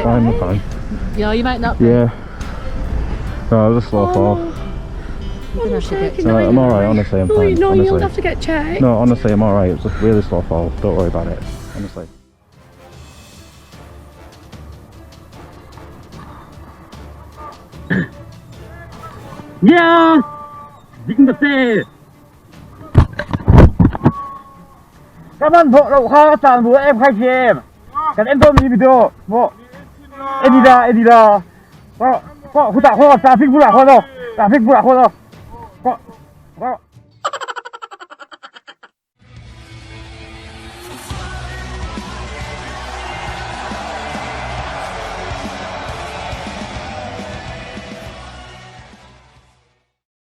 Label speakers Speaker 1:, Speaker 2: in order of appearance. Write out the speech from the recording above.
Speaker 1: Fine, I'm fine.
Speaker 2: Yeah, you might not. be.
Speaker 1: Yeah. No, it was a slow fall.
Speaker 2: You're gonna have to get.
Speaker 1: No, I'm alright, honestly, I'm
Speaker 3: No,
Speaker 1: fine.
Speaker 3: no,
Speaker 1: honestly.
Speaker 3: you'll have to get checked.
Speaker 1: No, honestly, I'm alright. It was a really slow fall. Don't worry about it. Honestly.
Speaker 4: Yeah! Ding the te! Các bạn vợ đậu kha chàng bố em khai chị em. Các em tôi mình video. Bộ. Em đi ra, em đi ra. Có, có, khu tạ kho, traffic bu là kho đâu. Traffic bu là kho đâu. Có, có.